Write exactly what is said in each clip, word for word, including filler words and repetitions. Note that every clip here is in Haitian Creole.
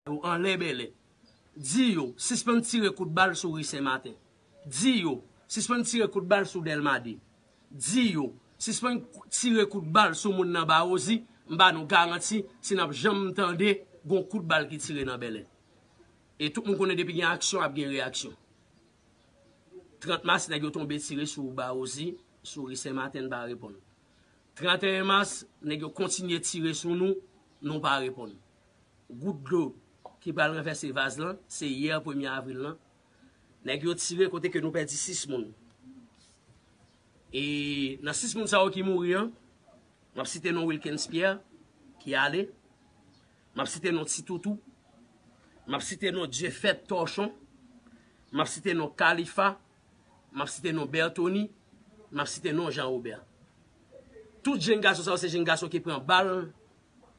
yo anlè Bèlè. Di yo, sispann tire kout bal sou ri Sen Maten. Di yo, sispann tire kout bal sou Dèlma de. Di yo, sispann tire kout bal sou moun nan Bawozi. M ba nou garanti, si n ap janm tande gon kout bal ki tire nan Bèlè. E tout moun konnen depi gen aksyon, ap gen reyaksyon. Trant mas, nèg yo tonbe tire sou Bawozi, sou ri Sen Maten, n pa reponn. Tranteyen mas, nèg yo kontinye tire sou nou, nou pa reponn. Gout dlo ki pral ranvèse vaz lan, se yè premye avril lan. Nèg yo tire kote ke nou pèdi sis moun. E nan sis moun sa yo ki mouri an, m ap site non Wilkens Pierre, ki ale. M ap site non Ti Toutou. M ap site non Dieufaite Torchon. M ap site non Khalifa. M ap site non Bertony. M ap site non Jean Robert. Tout jenn gason sa yo se jenn gason ki pran bal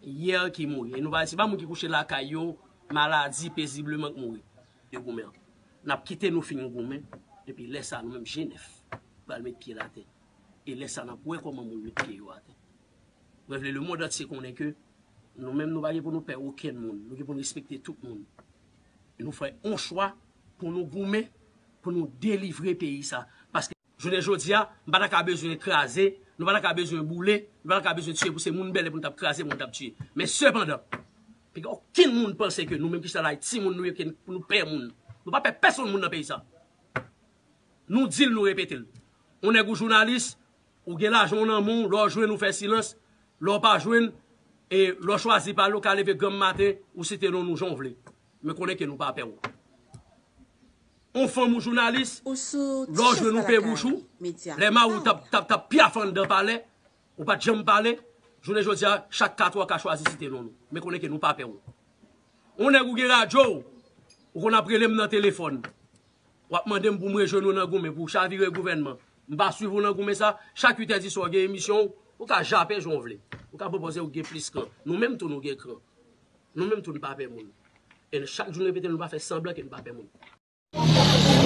yè ki mouri. E nou pa, se pa moun ki kouche lakay yo, maladi, pezibleman k mouri. Yo goumen ankò. N ap kite nou fin goumen, epi lè sa a, nou menm G nèf pral met pye l atè. E lè sa a, n ap wè kòman moun met pye yo atè. Mwen vle lemonn antye konnen ke nou menm, nou pa gen pou nou pè okenn moun. Nou gen pou nou respekte tout moun. E nou fè yon chwa pou nou goumen, pou nou delivre peyi sa. Paske jounen jodi a, m pa ta ka bezwen kraze, nou pa ta ka bezwen boule, nou pa ta ka bezwen tiye pou se moun Bèlè pou n t ap kraze, pou n t ap tiye. Men sepandan, piga okenn moun panse ke nou menm ki chita la, timoun nou ye, ke pou nou pè moun. Nou pa pè pèsonn moun nan peyi sa. Nou di l, nou repete l. Ou nèg ou jounalis, ou gen lajan w nan men w, lè w jwenn ou fè silans, lè w pa jwenn, e lè w chwazi pale, ou ka leve granm maten, ou site non nou jan w vle. Men konnen ke nou pa pè w. On fanm ou jounalis, lè w jwenn ou pe bouch ou, lè mari w t ap, t ap, t ap pyaf anndan palè, ou pa t janm pale, jounen jodi a, chak kat ou ka chwazi site non nou. Men konnen ke nou pa pè w. On nèg ou gen radyo w, ou konn ap rele m nan telefòn. W ap mande m pou m rejwenn ou nan goumen, pou chavire gouvènman. M pa swiv ou nan goumen sa, chak uit è di swa w gen emisyon w, ou ka jape jan w vle. Ou ka pwopoze ou gen plis kran. Nou menm tou nou gen kran. Nou menm tou nou pa pè moun. E chak jou nou repete nou pa fè sanblan ke nou pa pè moun.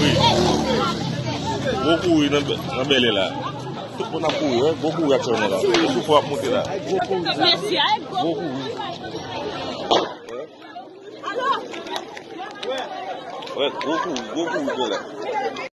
Wi. Gwo kouri nan, nan Bèlè la. Tout moun ap kouri, wi. Gwo kouri aktyèlman la. Tout moun ap monte la. Gwo kouri. Gwo kouri. Wi, gwo kouri, gwo kouri Bèlè.